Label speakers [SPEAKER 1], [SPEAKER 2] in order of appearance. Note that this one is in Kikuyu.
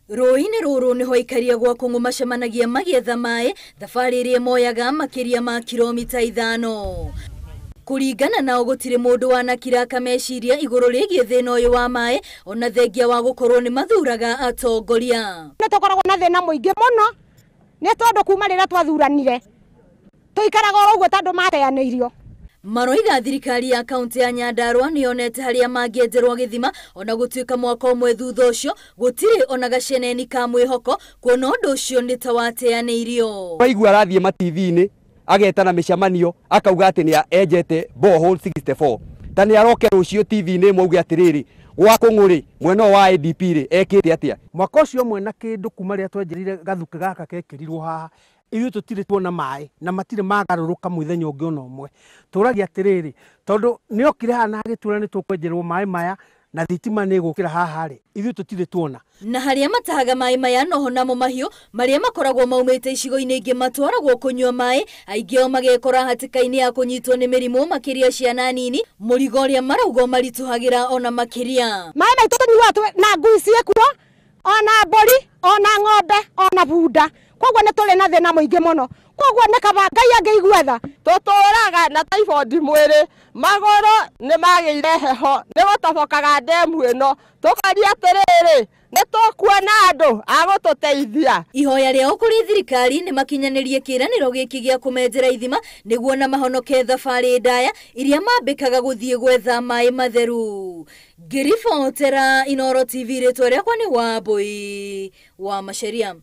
[SPEAKER 1] Rũĩ-inĩ rũrũ nĩho aikaria gwa Kũng'ũ macemanagia magĩetha maĩ, thabarĩ ĩrĩa moyaga makĩria ma kilomita 5. Kũringana nao gũtirĩ mũndũ wanakira akameciria igũrũ rĩgiĩ thĩna ũyũ wa maĩ, ona thengia wa gũkorwo nĩ mathuraga atongoria.
[SPEAKER 2] Nĩ tũkoragwo na thĩna mũingĩ mũno nĩ tondũ kuma rĩrĩa twathuranire tũikaraga oro ũguo tondũ mateanĩirio.
[SPEAKER 1] Maroiga thirikari ya kaunti ya Nyandarua nĩyonete harĩa mangĩenjerwo gĩthima, ona gũtuĩka mwaka ũmwe thutha ũcio gũtirĩ ona gaceneni ka mwĩhoko kuona ũndũ ũcio nĩ ta wateanĩirio.
[SPEAKER 3] Waigua arathiĩ ma TV-inĩ agetana mĩcemanio akauga atĩ nĩ enjete borehole 64 ta nĩ aroke rũciũ TV-inĩ ĩmwe auge atĩrĩrĩ gwa Kũng'ũ rĩ mwena wa ADP rĩ ekĩte atĩa.
[SPEAKER 4] Mwaka ũcio ũmwe na kĩndũ kuma rĩrĩa twenjerire gathukĩ gaka gekĩrirwo haha, ithuĩ tũtirĩ tuona maĩ na matirĩ magarũrũka mũthenya ũngĩ ona ũmwe. Tũragia atĩrĩrĩ, tondũ nĩ okire haha na agĩtura nĩ tũkwenjerwo maĩ maya na thitima nĩ ĩgũkĩra haha rĩ, ithuĩ tũtirĩ tuona.
[SPEAKER 1] Na harĩa matahaga maĩ maya noho namo mahiũ marĩa makoragwo maumĩte icigo-inĩ ingĩ matwaragwo kũnyua maĩ, aingĩ ao magekora hatĩka-inĩ ya kũnyitwo nĩ mĩrimũ makĩria ciana nini, mũrigo ũrĩa marauga maritũhagĩra ona makĩria.
[SPEAKER 2] Maĩ maitũ tũnyuaga na ngui ciĩkuo, ona mbũri, ona ng'ombe, ona bunda. Koguo nĩ tũrĩ na thĩna mũingĩ mũno. Koguo nĩ kaba Ngai angĩigua tha.
[SPEAKER 5] Tũtũraga na typhoid mwĩrĩ, magũrũ nĩ magĩire heho, nĩ gũtobokaga ndemu ĩno. Tũkaria atĩrĩrĩ, nĩ tũkuona andũ a gũtũteithia.
[SPEAKER 1] Ihoya rĩao kũrĩ thirikari nĩ makinyanĩrie kĩĩranĩro gĩkĩ gĩa kũmenjera ithima nĩguo na mahonoke thabarĩ ndaya iria mambĩkaga gũthiĩ gwetha maĩ matheru. Ngĩribotera Inooro TV, rĩtwa rĩakwa nĩ Wambui wa Macharia.